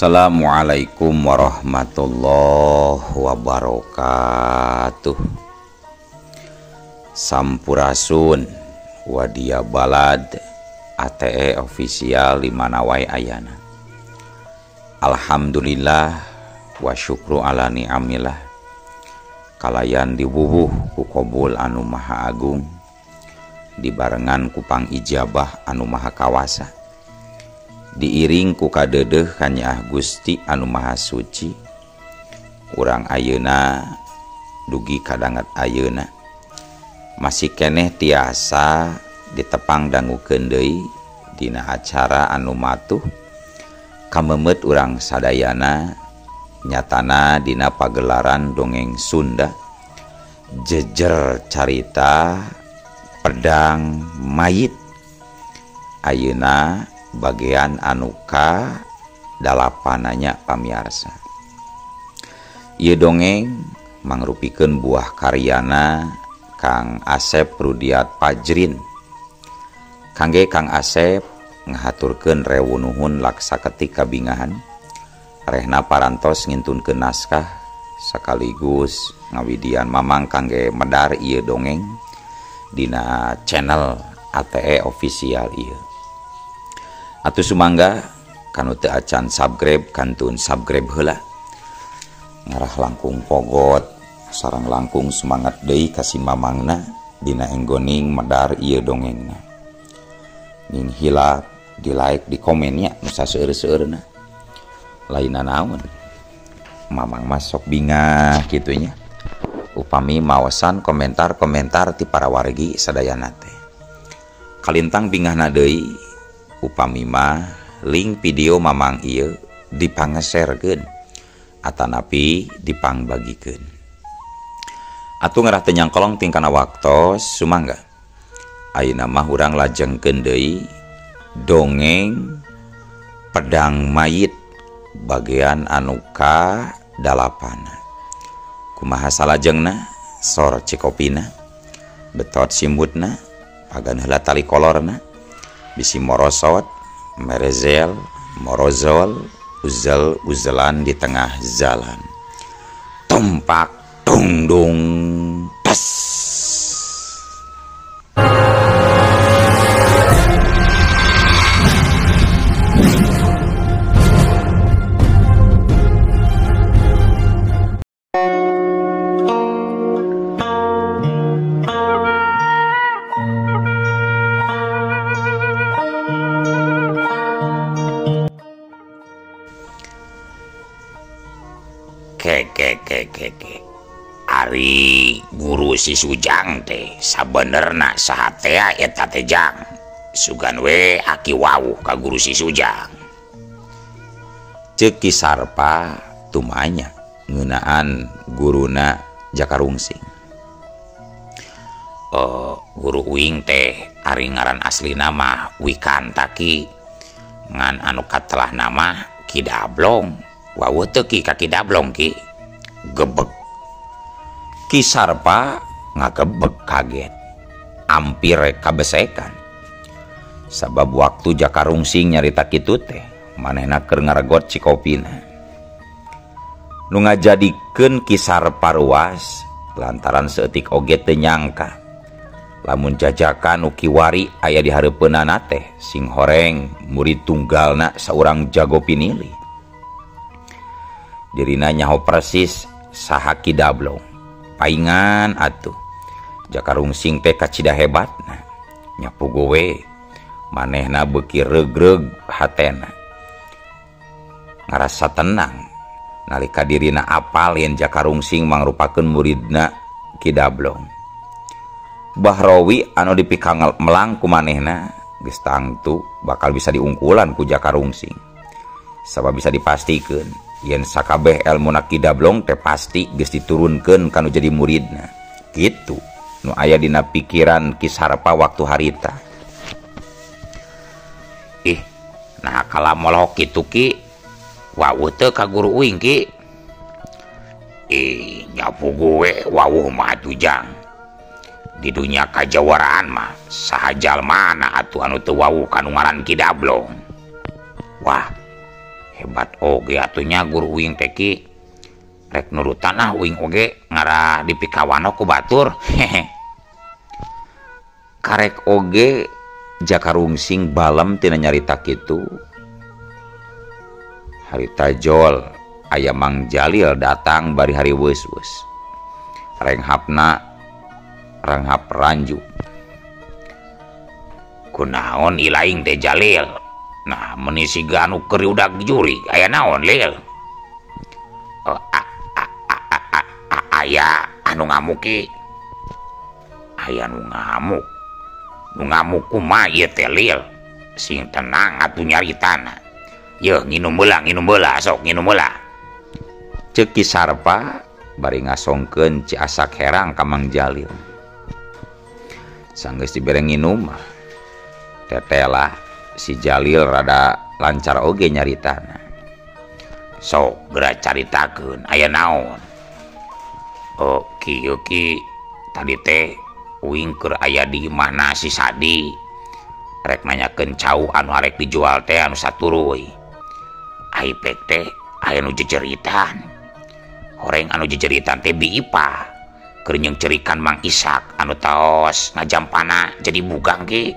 Assalamualaikum warahmatullahi wabarakatuh. Sampurasun wadia balad ATE official di mana wae ayana. Alhamdulillah wa syukru ala ni'amillah. Kalayan diwuwuh ku kobul anu maha agung, dibarengan ku pangijabah anu maha kawasa, diiring ku kadeudeuh kanyaah Gusti anu maha suci. Urang ayeuna dugi kadanget ayeuna masih keneh tiasa ditepang dangukeun deui dina acara anu matuh kamemet urang sadayana, nyatana dina pagelaran dongeng Sunda jejer carita pedang mayit. Ayeuna bagian anuka dalapananya pamiarsa. Ieu dongeng mangrupikeun buah karyana Kang Asep Rudiat Pajrin. Kangge Kang Asep ngahaturkeun rewu nuhun laksa ketika bingahan rehna parantos ngintunkeun naskah sekaligus ngawidian mamang kangge medar ieu dongeng dina channel ATE official ieu. Atuh sumangga kanu teu acan subscribe kantun subscribe heula. Ngarah langkung pogot sareng langkung semangat deui ka si mamangna dina enggoning medar ieu dongengna. Ning hilap di like di komen nya nu saseueur-seueurna. Lainna naon? Mamang mah sok bingah kitu nya. Upami maosan komentar-komentar ti para wargi sadayana teh. Kalintang bingahna deui upami mah link video mamang ieu dipangeserkeun atanapi dipangbagikeun. Atuh ngarah teu nyangkolong tingkana waktos sumangga. Ayeuna mah urang lajengkeun deui dongeng pedang mayit bagian anu ka dalapana. Kumaha salajengna? Sor cikopina, betot simbutna, pagan heula tali kolorna, bisi morosot, merezel, morozol, uzel uzelan di tengah jalan. Tumpak tungdung tes. Keke ari guru si Sujang teh sabenerna saha tea eta teh jang. Sugan we aki wawuh ka guru si Sujang. Ceuk Ki Sarpa tumanya ngeunaan guruna Jaka Rungsing. Guru uing teh ari ngaran aslina mah Wikanta ki, ngan anu katelah nama Ki Dablong. Wawuh teu ki ka Ki Dablong ki. Gebeg. Ki Sarpa ngagebeg kaget, ampir kabesekan. Sabab waktu Jaka Rungsing nyarita kitu teh manehna keur ngaregot cikopina. Nu ngajadikeun Ki Sarpa ruas lantaran saeutik oge teu nyangka lamun jajakan nu kiwari aya di hareupeunana teh sing horeng murid tunggalna saurang jago pinilih. Dirina nyaho persis saha Ki Dablong. Paingan atuh Jaka Rungsing teh kacida hebatna. Nyapu gowe manehna beuki regreg hatena. Ngarasa tenang nalika dirina apal yen Jaka Rungsing mangrupakeun muridna Ki Dablong. Bahrawi anu dipikangal melang ku manehna geus tangtu bakal bisa diungkulan ku Jaka Rungsing. Sabab bisa dipastikeun yen sakabeh elmuna Ki Dablong teh pasti geus diturunkeun kanu jadi muridna. Kitu nu aya dina pikiran Ki Sarpa waktu harita. Ih, nah kala molok kitu ki, wawuh teu ka guru uing ki. Ih, nyapu gue wawuh mah atuh jang. Di dunia kajawaraan mah saha jalmana atuh anu teu wawuh kanu ngaran Ki Dablong. Wah, hebat Oge atuh nya guru uing teh ki rek nurutan ah uing oge ngarah dipikawano ku batur. Hehe. Karek oge Jaka Rungsing balem tina nyarita kitu. Harita jol aya Mang Jalil datang bari hari weus-weus. Renghapna renghap ranju. Kunaon ilaing teh Jalil? Nah meni siga anu keur udag juri aya naon Lil? Aya anu ngamuk ki. Aya nu ngamuk. Nu ngamuk kumaha ieu teh Lil? Sing tenang atuh nyaritana. Yeuh nginum heula sok nginum heula. Ceuk Ki Sarpa bari ngasongkeun Ci Asak herang ka Mang Jalil. Sanggeus dibere nginum mah tetela si Jalil rada lancar oge nyaritana. Sok geura caritakeun aya naon? Oh kieu ki tadi teh uing keur aya di imahna si Sadi. Rek nanyakeun cau anu arek dijual teh anu saturuy. Ai pek teh aya nu jejeritan. Horeng anu jejeritan teh Bi Ipah. Keur nyeungcerikan Mang Isak anu taos ngajampana jadi bugang ki.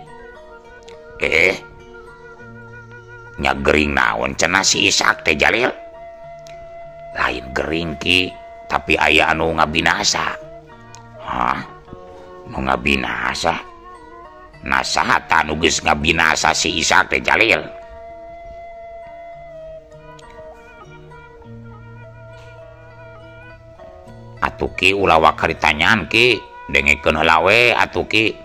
Nya gering naon cenah si Isak teh Jalil? Lain gering ki, tapi aya anu ngabinasa. Hah? Nu ngabinasa? Nah saha tah nu geus ngabinasa si Isak teh Jalil? Atuh ki ulah waka ditanyaan ki, dengekeun heula we atuh ki.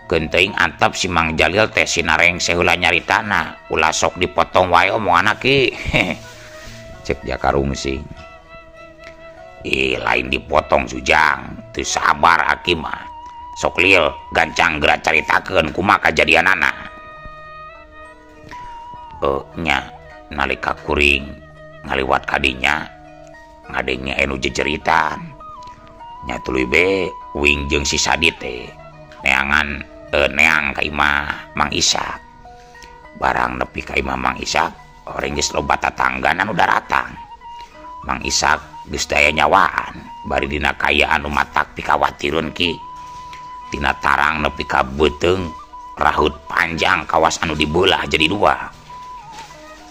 Keun teuing antep si Mang Jalil teh sinareng seheula nyaritana, ulah sok dipotong wae omonganna ki. Cek Jaka Rungsing. Ih, lain dipotong Sujang, teu sabar aki mah. Sok Lil gancang geura caritakeun kumaha kajadianana. Nya nalika kuring ngaliwat kadinya ngadenge anu jejeritan. Nya tuluy be uing jeung si Sadi teh neangan neang ka imah Mang Isak. Barang nepi ka imah Mang Isak, orang geus loba tatangga anu daratang. Mang Isak geus daya nyawaan, bari dina kaya anu matak pikawatireun ki. Tina tarang nepi ka beuteung rahut panjang kawas anu dibelah jadi dua.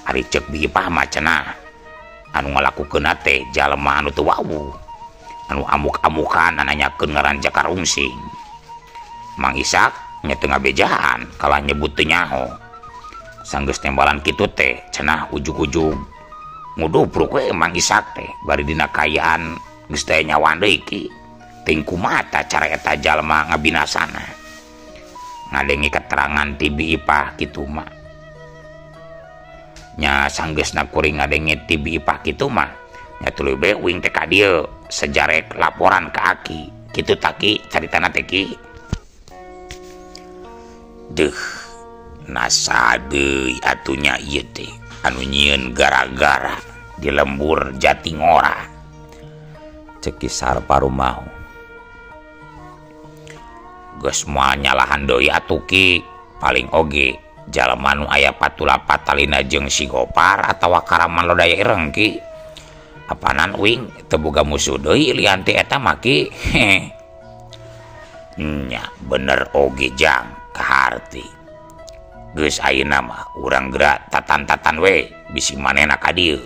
Ari ceuk Bi Ipah mah cenah anu ngalakukeunna teh jalma anu teu wawuh, anu amuk-amukan nanyakeun ngaran Jaka Rungsing. Mang Isak nya teu ngabejaan kalah nyebut teu nyaho. Sanggeus tembalan kitu teh cenah ujug-ujug ngudupruk we Mang Isak teh bari dina kayaan geus teh nyawan deui ki. Teuing kumaha cara eta jalma ngabinasana. Ngadengi keterangan ti Bi Ipah kitu mah. Nya sanggeusna kuring ngadenge ti Bi Ipah kitu mah nya tuluy be uing teh ka dieu sejarek laporan ka aki. Kitu taki caritana teh ki. Deuh, nasa deui atuh nya ieu teh anu nyieun gara-gara di lembur Jatingora. Ceuk Ki Sarpa rumahu. Geus moal nyalahan deui atuh ki, paling oge jalma nu aya patula patalina jeung si Gopar atawa Karaman Lodaya Ireng ki. Apanan uing teu boga musuh deui lian ti eta mah ki. Nya bener oge jang kaharti. Geus ayeuna mah urang geura tatan-tatan we bisi manehna ka dieu.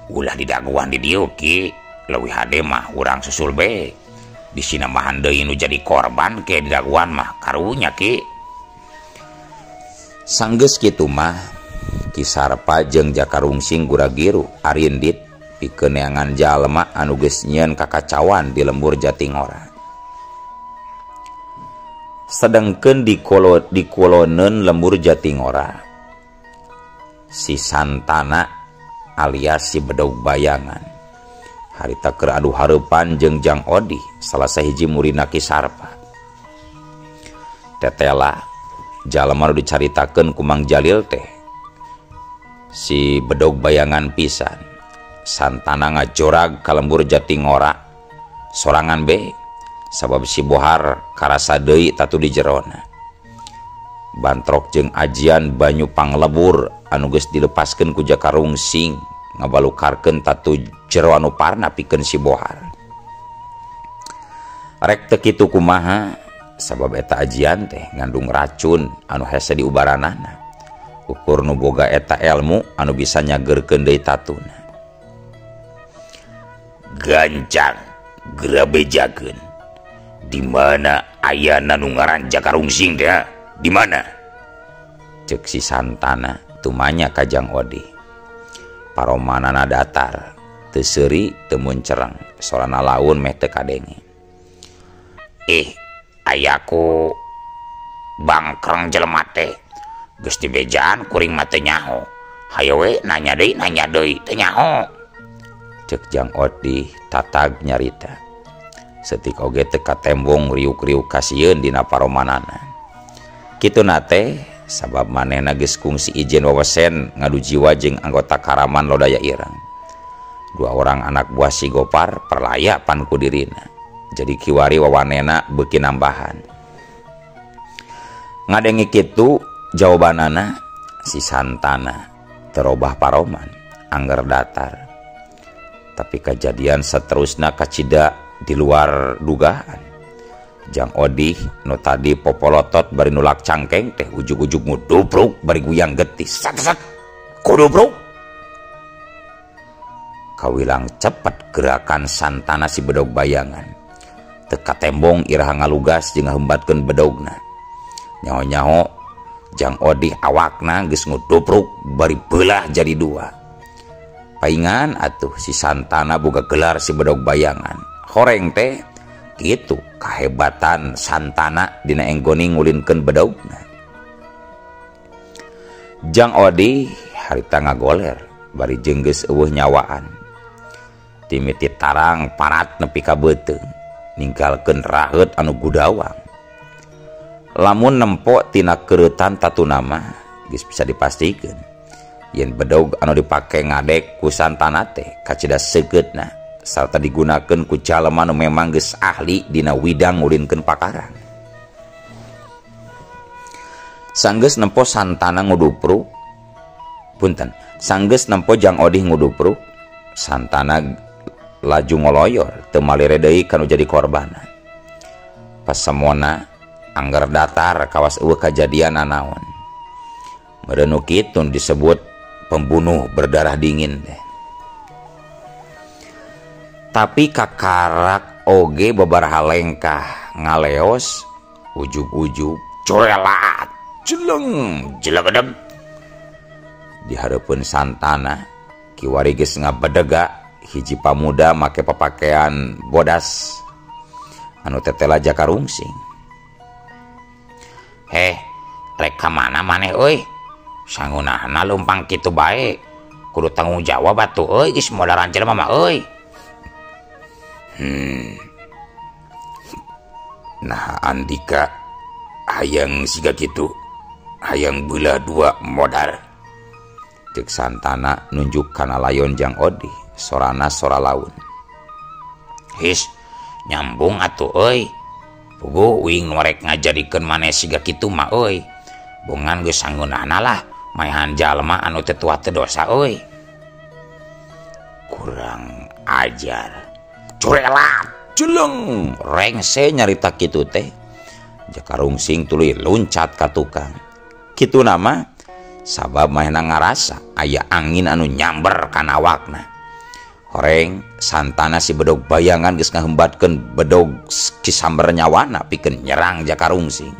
Ulah didaguan di dieu ki, leuwih hade mah urang susul be. Bisi nambahan deui nu jadi korban ke didaguan mah karunya ki. Sanggeus kitu mah Ki Sarpa jeung Jaka Rungsing guragiru arindit pikeun neangan jalma anu geus nyieun kakacauan di lembur Jatingora. Sedengkeun di koloneun lembur Jatingora, si Santana alias si Bedog Bayangan harita keur adu hareupan jeung Jang Odi salah sahiji muridna Ki Sarpa. Tetela jalma nu dicaritakeun ku Mang Jalil teh si Bedog Bayangan pisan. Santana ngajorag ka lembur Jatingora sorangan be sabab si Bohar karasa deui tatu di jerona. Bantrok jeung ajian banyu panglebur anu geus dilepaskeun ku Jaka Rungsing ngabalukarkeun tatu jero anu parna pikeun si Bohar. Rek teu kitu kumaha sabab eta ajian teh ngandung racun anu hese diubaranana. Ukur nu boga eta elmu anu bisa nyageurkeun deui tatuna. Gancang gerabejakeun. Di mana ayana nu ngaran Jaka Rungsing teh? Di mana? Ceuk si Santana tumanya ka Jang Odih. Paromanana datar, teu seuri teu muncereng, sorana laun meh teu kadenge. Ih, ayaku bangkreng jelema teh. Geus dibejaan kuring mah teu nyaho. Hayo we nanya deui teu nyaho. Ceuk Jang Odih tatag nyarita. Setik oge teu katembong riuk-riuk kasieun dina paromanana. Kituna teh sabab manehna geus kungsi ijen wawesen ngadu jiwa jeung anggota Karaman Lodaya Ireng. Dua orang anak buah si Gopar perlaya pan ku dirina. Jadi kiwari wawanena beuki nambahan. Ngadenge kitu jawabanana si Santana terobah paroman angger datar. Tapi kejadian seterusna kacida di luar dugaan. Jang Odih nu tadi popolotot bari nulak cangkeng teh ujug-ujug ngudubruk bari guyang getis. Sat sat kudubruk. Kawilang cepet gerakan Santana si bedog bayangan. Teu katembong iraha ngalugas jeung ngahembatkeun bedogna. Nyaho-nyaho Jang Odih awakna geus ngudubruk bari beulah jadi dua. Paingan atuh si Santana boga gelar si bedog bayangan. Horeng teh kitu kahebatan Santana dina enggoni ngulinkeun bedogna. Jang Odih harita ngagoler bari jeung geus eueuh nyawaan. Timiti tarang parat nepi ka beuteung ninggalkeun raheut anu gudawang. Lamun nempo tina keureutan tatuna mah geus bisa dipastikeun yen bedog anu dipake ngadek ku Santana teh kacida seukeutna sarta digunakeun ku jalma nu memang geus ahli dina widang ngulinkeun pakarang. Sanggeus nempo Santana ngudupruk, punten, sanggeus nempo Jang Odih ngudupruk, Santana laju ngoloyor teu malire deui kanu jadi korbanna. Pasemona angger datar kawas eueuh kajadian nanaon. Meureun nu kitu disebut pembunuh berdarah dingin teh. Tapi kakarak oge babaraha lengkah ngaleos ujug-ujug corelat jeleng jelegedeg di hareupeun Santana kiwari geus ngabedega hiji pamuda make papakaian bodas anu tetela Jaka Rungsing. Heh, rek ka mana maneh euy? Sangunahna lumpang kitu bae. Kudu tanggung jawab atuh euy geus modaran jelema mah euy. Nah Andika hayang siga kitu, hayang belah dua modar. Ceuk Santana nunjuk kana layon Jang Odih, sorana sora laun. His, nyambung atuh euy. Puguh uing nu rek ngajadikeun maneh siga kitu mah euy. Bongan geus sangeunahna lah, maehan jalma anu teu tuah teu dosa euy. Kurang ajar. Curelat, jeleng, rengse nyarita kitu teh. Jaka Rungsing tuluy loncat ka tukang. Kitu nama sabab manehna ngarasa aya angin anu nyamber kana awakna. Horeng Santana si bedog bayangan geus ngahembatkeun bedog kisamber nyawana pikeun nyerang Jaka Rungsing.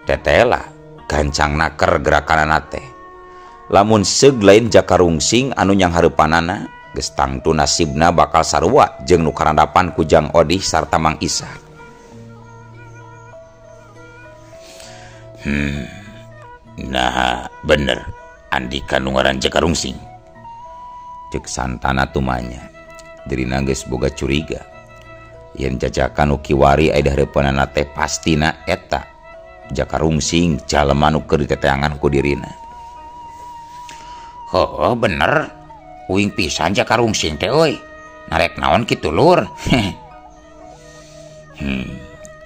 Tetela gancang naker gerakanana teh. Lamun seug lain Jaka Rungsing anu nyanghareupanana geus tangtu nasibna bakal sarua jeung nu karandapan ku Jang Odih sarta Mang Isa. Nah bener Andika nu ngaran Jaka Rungsing. Ceuk Santana tumanya dirina geus boga curiga yen jajakan nu kiwari aya di hareupeunana teh pastina eta Jaka Rungsing jalma nu keur diteteangan ku dirina. Heuh bener uing pisan Jaka Rungsing teh euy. Narek naon kitu lur.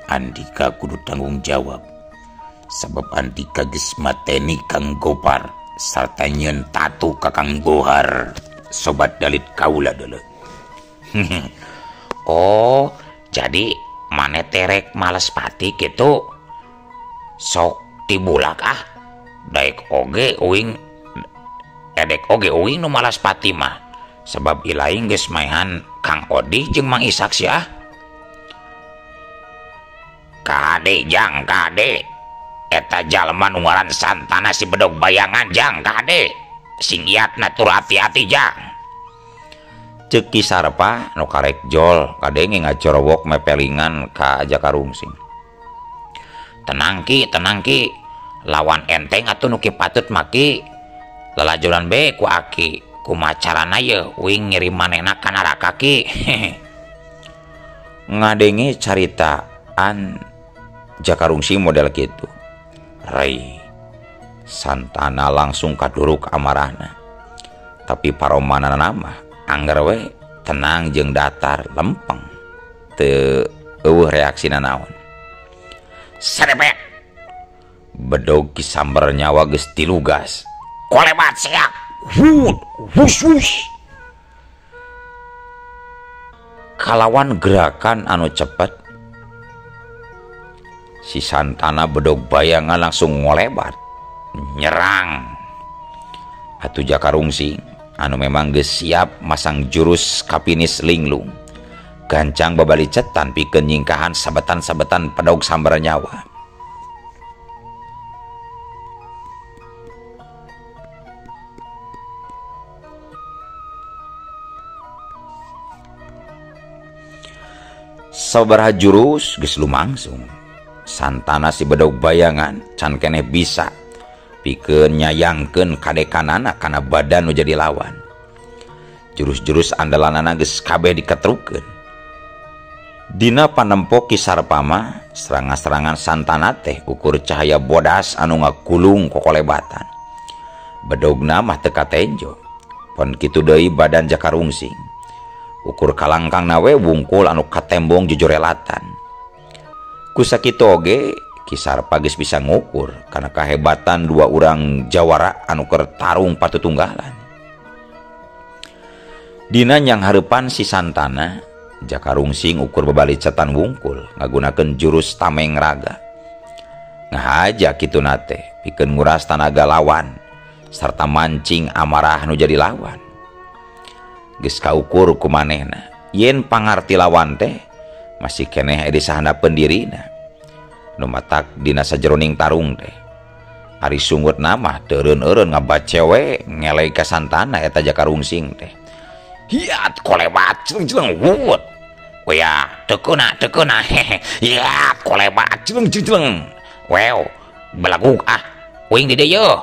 Andika kudu tanggung jawab. Sabab Andika geus mateni Kang Gopar Sarta nyeun tatu ka Kang Gohar sobat dalit kaula deuleu. Oh, jadi maneh terek males pati kitu. Sok tibulak ah. Daek oge uing edek oge uing nu malas pati mah. Sebab ilaing geus maehan Kang Odih jeung Mang Isak sia. Kade jang kade. Eta jalma nu ngaran Santana si bedog bayangan jang kade. Sing iatna tur hati-hati jang. Ceuk Ki Sarpa nu karek jol kadenge ngacorowok mepelingan ka Jaka Rungsing. Tenang ki, tenang ki. Lawan enteng atuh nu ki patut maki. Lalajoran be ku aki. Kumaha carana yeuh uing ngirim manehna ka neraka ki. Ngadenge caritaan Jaka Rungsing model kitu. Rai Santana langsung kaduruk amarahna. Tapi paromanana mah angger we tenang jeung datar lempeng. Teu eueuh reaksina naon. Serepet. Bedog Ki Samber nyawa geus tilugas. Kolebat siap. Wut, wus wus. Kalawan gerakan anu cepet si Santana bedog bayangan langsung ngolebat nyerang. Atuh Jaka Rungsing anu memang geus siap masang jurus kapinis linglung. Gancang babalicetan pikeun nyingkahan sabetan-sabetan pedog sambar nyawa. Sabaraha jurus geus lumangsung. Santana si bedog bayangan can keneh bisa pikeun nyayangkeun kadekanana kana badan nu jadi lawan. Jurus-jurus andalanana geus kabeh diketrukeun. Dina panempo Ki Sarpa mah serangan-serangan Santana teh ukur cahaya bodas anu ngakulung kokolebatan. Bedogna mah teu katenjo. Pon kitu deui badan Jaka Rungsing. Ukur kalangkang nawe wungkul anu katembong jujurelatan. Ku sakitu oge Ki Sarpa geus bisa ngukur kana kahebatan dua urang jawara anu keur tarung patutunggalan. Dina nyang hareupan si Santana, Jaka Rungsing ukur babalicetan wungkul ngagunakeun jurus tameng raga. Ngahaja kituna teh pikeun nguras tanaga lawan sarta mancing amarah nu jadi lawan. Geus kaukur ku manehna yen pangarti lawan teh masih keneh aya di sahandapeun dirina. Nu matak dina sajeroning tarung teh ari sungutna mah teu eureun-eureun ngabacewe ngeleh ka Santana eta Jaka Rungsing teh. Hiat kolebat jeleng-jeleng wut. Oya tekuna tekuna hehe. Hiat kolebat jeleng-jeleng. Wew belaguk ah uing di dieu yeuh.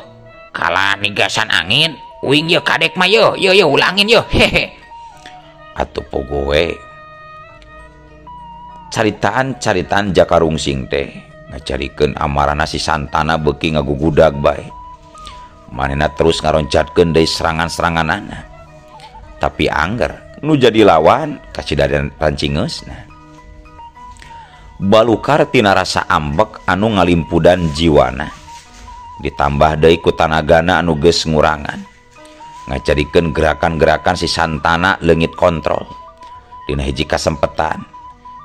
Kalah nigasan angin uing yeuh kadek mah yeuh yeuh yeuh ulangin yeuh hehe. Atuh pogo we. Caritaan-caritaan Jaka Rungsing teh ngacarikeun amarahna si Santana beuki ngagugudag bae. Manehna terus ngaroncatkeun deui serangan-seranganana. Tapi angger nu jadi lawan kacida rancingeusna. Balukar tina rasa ambek anu ngalimpudan jiwana. Ditambah deui ku tanagana anu geus ngurangan. Ngacarikeun gerakan-gerakan si Santana leungit kontrol. Dina hiji kasempetan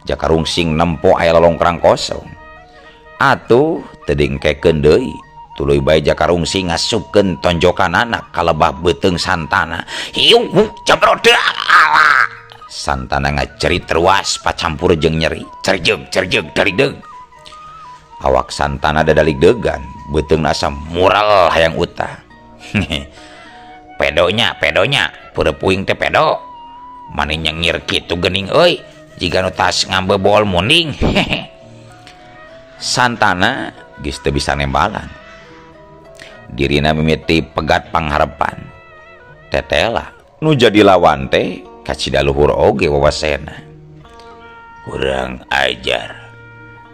Jaka Rungsing nempo aya lolongkrang kosong. Atuh teu dingkekeun deui. Tuluy bae Jaka Rungsing ngasupkeun tonjokanana ka lebah beuteung Santana. Hiu jebrodak ala. Santana ngacerit ruas pacampur jeung nyeri. Cerjeug cerjeug darideg. Awak Santana dadalik degan, beuteungna asa mural hayang utah. Pedonya, pedonya, peureub uing teh pedo. Mane nyengir kitu geuning euy, jiga nu tas ngambe bol munding. Santana geus teu bisa nembalan. Dirina mimiti pegat pangharepan. Tetela nu jadi lawan teh kacida luhur oge wawasena. Kurang ajar.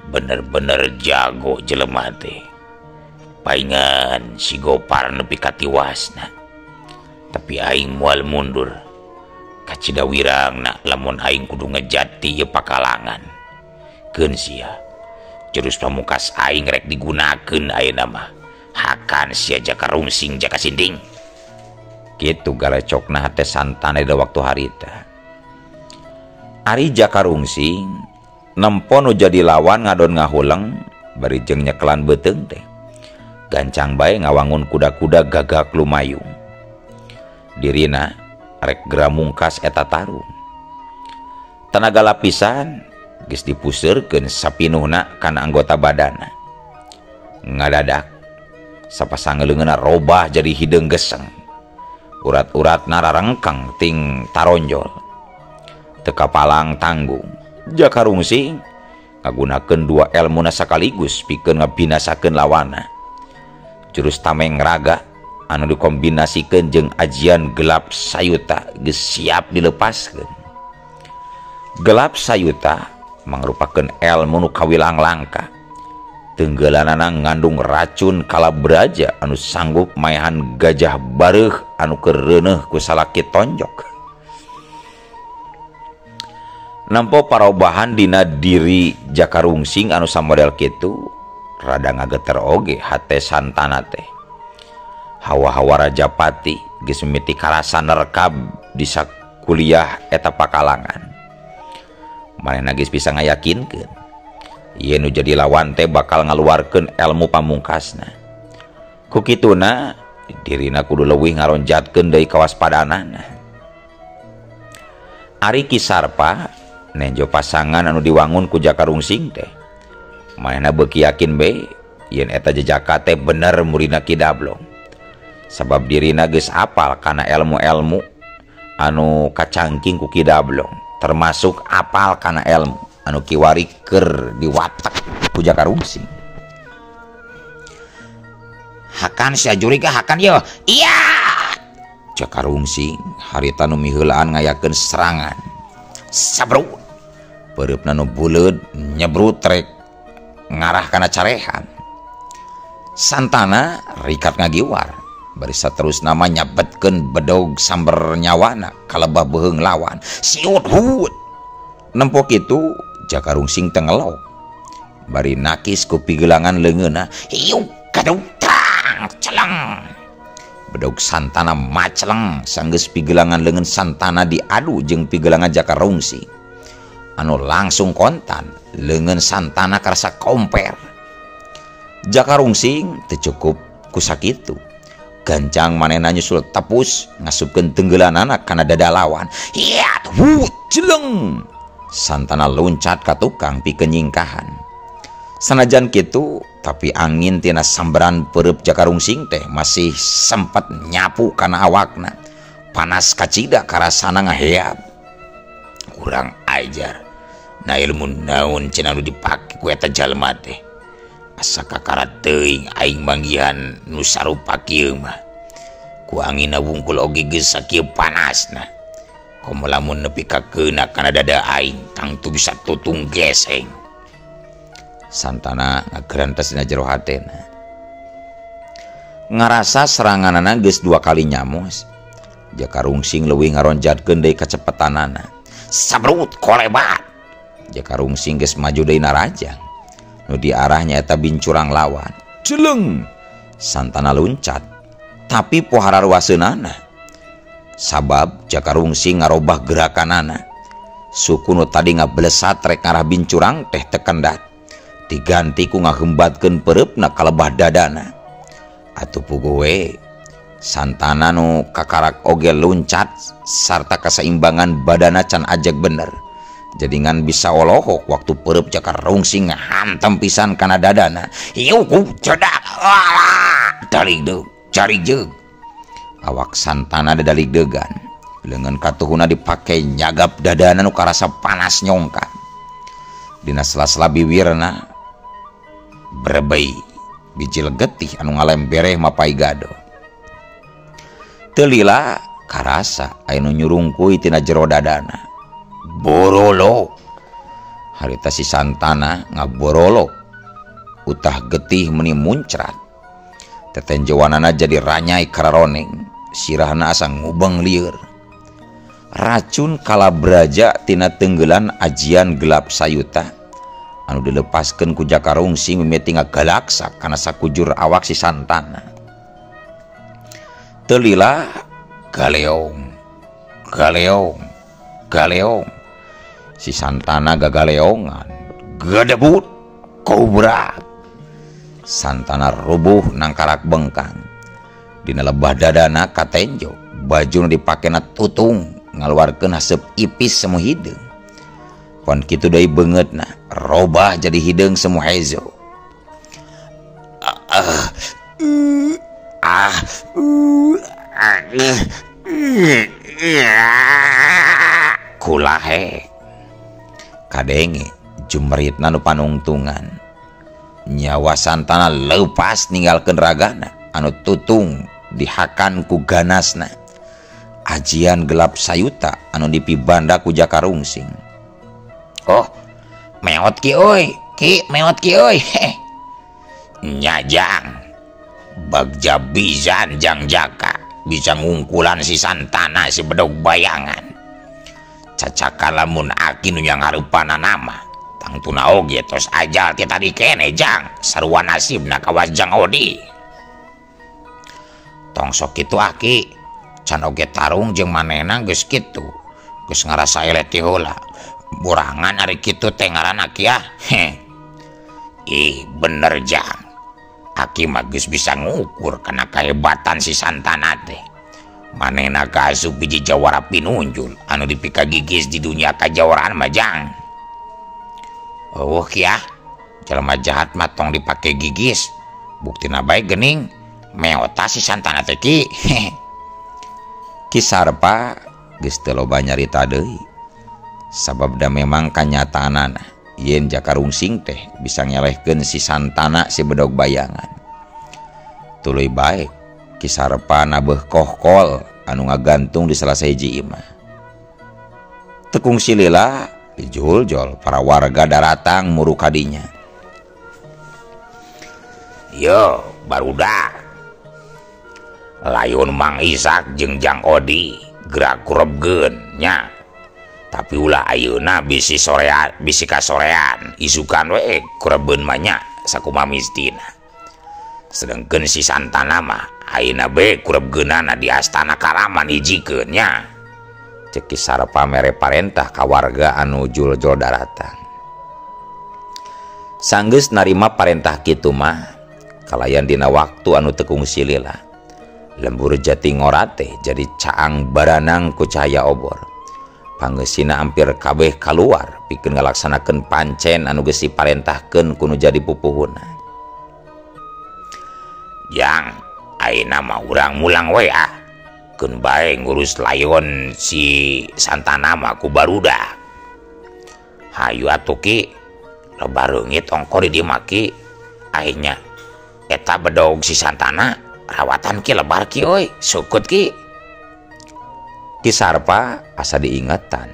Bener-bener jago jelema teh. Paingan si Gopar nepi ka tiwasna. Tapi aing moal mundur. Kacida wirangna lamun aing kudu ngejati ieu pakalangan. Keun sia. Jurus pamungkas aing rek digunakeun ayeuna mah. Hakan sia Jaka Rungsing Jaka Sinding. Kitu galecokna hate Santana da waktu harita. Ari Jaka Rungsing nempo nu jadi lawan ngadon ngahuleng bari jeung nyekelan beuteung teh. Gancang bae ngawangun kuda-kuda gagak lumayung. Dirina rek gera mungkas eta tarung. Tenaga lapisan geus dipuseurkeun sapinuhna kana anggota badana. Ngadadak sapasang leungeunna robah jadi hideung geseng. Urat-uratna rarengkeng ting taronjol. Teu kapalang tanggung. Jaka Rungsing ngagunakeun dua elmuna sakaligus pikeun ngabinasakeun lawanna. Jurus tameng raga anu dikombinasikeun jeung ajian gelap sayuta geus siap dilepaskeun. Gelap sayuta mangrupakeun elmu nu kawilang langka. Tenggelanana ngandung racun kalabraja anu sanggup maehan gajah bareuh anu keur reuneuh ku salaki tonjok. Nampo parobahan dina diri Jaka Rungsing anu samodel kitu rada ngageter oge hate Santana teh. Hawa-hawa Rajapati geus mimiti karasa nerekab di sakuliah eta pakalangan. Manehna geus bisa ngayakinkeun yen nu jadi lawan teh bakal ngaluarkeun elmu pamungkasna. Ku kituna dirina kudu leuwih ngaronjatkeun deui kawaspadanana. Ari Ki Sarpa nenjo pasangan anu diwangun ku Jaka Rungsing teh. Manehna beuki yakin be yen eta jejaka teh bener muridna Ki Dablong. Sabab dirina geus apal kana elmu-elmu anu kacangking ku Ki Dablong, termasuk apal kana elmu anu kiwari keur diwatek ku Jaka Rungsing. Hakan sia juriga hakan yo. Iya. Jaka Rungsing harita nu miheulaan ngayakeun serangan. Sabrut. Peureupna nu buleud nyebrut rek ngarah kana carehan. Santana rikat ngagiwar bari saterusna mah nyabetkeun bedog samber nyawana kalebah beuheung lawan. Siut hut. Nempo kitu Jaka Rungsing teu ngelok bari nakis ku pigelangan leungeunna. Hiu kadung tang celeng. Bedog Santana maceleng sanggeus pigelangan leungeun Santana diadu jeung pigelangan Jaka Rungsing anu langsung kontan leungeun Santana karasa komper. Jaka Rungsing teu cukup ku sakitu, gancang manehna nyusul tepus ngasupkeun tenggelanana kana dada lawan. Hiat hut jeleng. Santana loncat ka tukang pikeun nyingkahan. Sanajan kitu tapi angin tina samberan peureub Jaka Rungsing teh masih sempat nyapu kana awakna. Panas kacida karasana ngaheab. Kurang ajar. Na ilmu naon cenah nu dipake ku eta jalma teh. Asa kakara teuing aing manggihan nu sarupa kieu mah. Ku anginna wungkul oge geus sakieu panasna. Komo lamun nepi ka keuna kana dada aing tangtu bisa tutung geseng. Santana ngagerantes dina jero hatena. Ngarasa seranganana geus dua kali nyamos. Jaka Rungsing leuwih ngaronjatkeun deui kacepetanana. Sabrut kolebat. Jaka Rungsing geus maju deui narajang. Nu diarah nyaeta bincurang lawan. Jeleng. Santana luncat tapi pohara ruaseunana. Sabab Jaka Rungsing ngarobah gerakanana. Suku nu tadi ngablesat rek ngarah bincurang teh tekendat. Diganti ku ngahembatkeun peureupna kalebah dadana. Atuh puguh we Santana nu kakarak oge luncat sarta kasaimbangan badana can ajeg bener. Jadi ngan bisa olohok waktu peureub Jaka Rungsing ngahantem pisan kana dadana. Hiu ku cedak. Alah, dalig deug, cari jeung. Awak Santana dadalig degan. Leungeun katuhuna dipake nyagap dadana nu karasa panas nyongkan. Dina sela-sela biwirna berebei bijil getih anu ngalembereh mapai gado. Teu lila karasa aya nu nyurungkuy tina jero dadana. Borolo. Harita si Santana ngaborolo. Utah getih meni muncrat. Tetenjewanana jadi ranyai kararoneng. Sirahna asa ngubeng lieur. Racun kalabraja tina tenggelan ajian gelap sayuta anu dilepaskeun ku Jaka Rungsing mimiti ngagalaksak kana sakujur awak si Santana. Teu lila galeong galeong galeong si Santana gagaleongan gedebut kobra. Santana rubuh nangkarak bengkang dina lebah dadana katenjo baju nu dipakena tutung ngaluarkeun haseup ipis semu hideung. Pon kitu deui beungeutna robah jadi hideung semu hezo. Kulahe kadenge jumeritna nu panungtungan. Nyawa Santana leupas ninggalkeun ragana anu tutung dihakan ku ganasna. Ajian gelap sayuta anu dipibanda ku Jaka Rungsing. Oh, meot ki euy, ki meot ki euy. Nyajang bagja bizan jang Jaka bisa ngungkulan si Santana si bedog bayangan. Cacaka lamun aki nu yang hareupana nama tangtuna oge tos ajal ti tadi kene jang sarua nasibna kawas Jang Odi. Tong sok kitu aki can oge tarung jeung manehna geus kitu geus ngarasa eleh ti heula. Burangan ari kitu teh ngaran aki ah. Ih bener jang, aki mah geus bisa ngukur kana kahebatan si Santana teh. Manehna kaasup biji jawara pinunjul anu dipikagigis di dunia kajawaraan mah jang. Eueuh ki ah, jelema jahat mah tong dipake gigis. Buktina bae geuning meota si Santana teh ki. Ki Sarpa geus teu loba nyarita deui. Sabab da memang kanyataanana yen Jaka Rungsing teh bisa ngelehkeun si Santana si bedog bayangan. Tuluy bae Ki Sarpa nabeuh kohkol anu ngagantung di salah sahiji imah. Tekung silila dijuljol para warga daratang muru kadinya. Yo barudak layon Mang Isak jeung Jang Odi gerak kurebkeun nya. Tapi ulah ayeuna bisi sorean, bisi kasorean isukan we kurebeun mah nya sakumaha mistina. Sedengkeun si Santana mah ayeuna be kurebkeunana di astana karaman hijikeun nya. Cek Ki Sarpa mere parentah ka warga anu juljol daratang. Sanggeus narima parentah kitu mah kalayan dina waktu anu teu kungsi lila. Lembur Jatingora teh jadi caang baranang ku cahaya obor. Pangeusina hampir kabeh kaluar pikeun ngalaksanakeun pancen anu geus diparentahkeun ku nu jadi pupuhuna. Jang, ayeuna mah urang mulang we ah. Keun bae ngurus layon si Santana mah ku barudak. Hayu atuh ki, loba reungit ongko di dieu mah ki. Akhirnya eta bedog si Santana rawatan ki lebar ki euy, sukut ki. Ki Sarpa asa diingetan.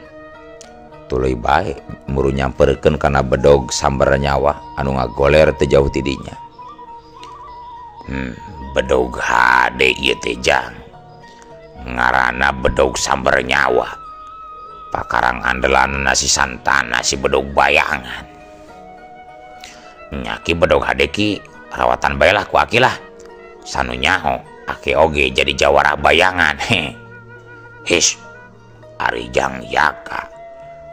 Tuluy bae muru nyamperkeun kana bedog sambar nyawa anu ngagoler teu jauh ti dinya. Bedog hade ieu teh jang. Ngaranna bedog sambar nyawa. Pakarang andelanna si Santana si bedog bayangan. Nya ki bedog hade ki rawatan bae lah ku aki lah. Sanu nyaho aki oge jadi jawara bayangan. His ari Jang Yaka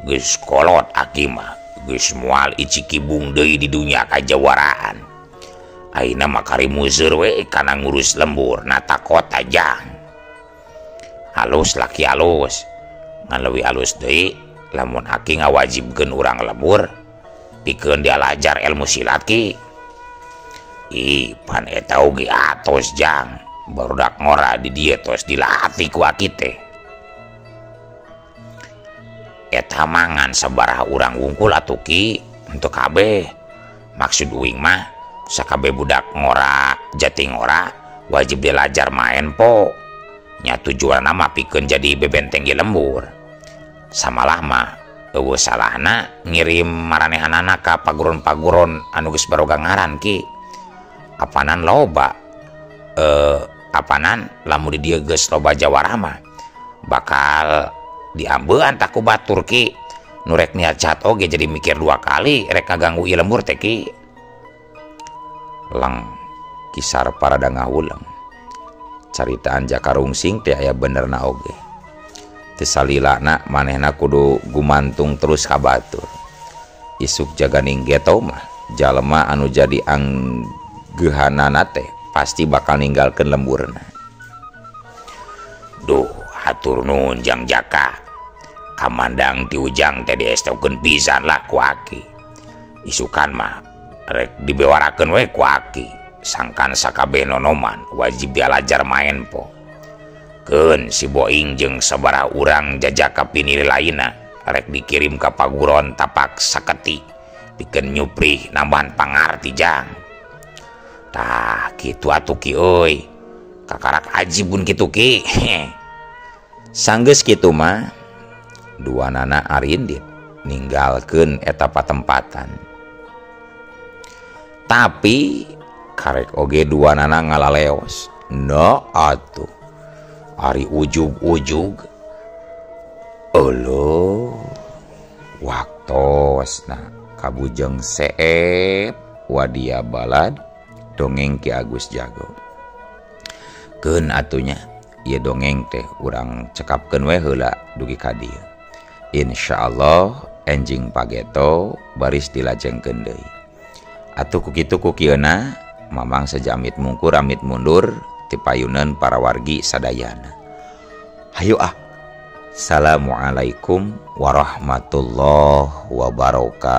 geus kolot aki mah geus moal icikibung deui di dunia kajawaraan. Ayeuna mah kari museur we kana ngurus lembur nata kota jang. Halus laki halus ngan leuwih halus deui lamun aki ngawajibkeun urang lembur pikeun dialajar ilmu silat ki. Ih pan eta oge atos jang barudak ngora di dieu tos dilatih ku aki teh. Eta mangan sabaraha urang wungkul atuh ki untuk kabeh. Maksud uing mah sakabeh budak ngora Jatingora wajib dilajar main po. Nya tujuanna mah pikeun jadi bebenteng di lembur. Samalah mah eueuh salahna ngirim maranehanana ka paguron-paguron anu geus baroga ngaran ki. Apanan loba apanan lamun di dieu geus loba jawara mah bakal diambean tak ku batur ki. Nu rek niat jahat oge jadi mikir dua kali rek ngaganggu ieu lembur teh Ki. Lang kisar parada ngahuleng. Caritaan Jaka Rungsing teh aya benerna oge. Teu salilana manehna kudu gumantung terus ka batur. Isuk jaganing geto mah jalema anu jadi anggeuhanana teh pasti bakal ninggalkeun lemburna. Duh, hatur nuhun Jang Jaka. Kamandang ti Ujang teh diestokeun pisan lah ku aki. Isukan mah rek dibewarakeun we ku aki. Sangkan sakabeh nonoman wajib dialajar maen po. Keun si Boing jeung sabaraha urang jajaka pinili lainna rek dikirim ka paguron tapak saketi pikeun nyuprih nambahan pangarti Jang. Tah kitu atuh Ki euy. Kakarak aji pun kitu Ki. Sanggeus kitu mah duanana arindit ninggalkeun eta patempatan. Tapi karek oge duanana ngalaleos. No atuh. Ari ujug-ujug. Euleuh. Waktosna kabujeng seep wadia balad dongeng Ki Agus Jago. Keun atunya ieu dongeng teh urang cekapkeun we heula dugi ka dieu. Insyaallah enjing pageto baris dilajengkeun deui. Atuh ku kitu ku kieuna Mamang sejamit mungkur amit mundur tipayunan para wargi sadayana. Hayu ah. Assalamualaikum warahmatullahi wabarakatuh.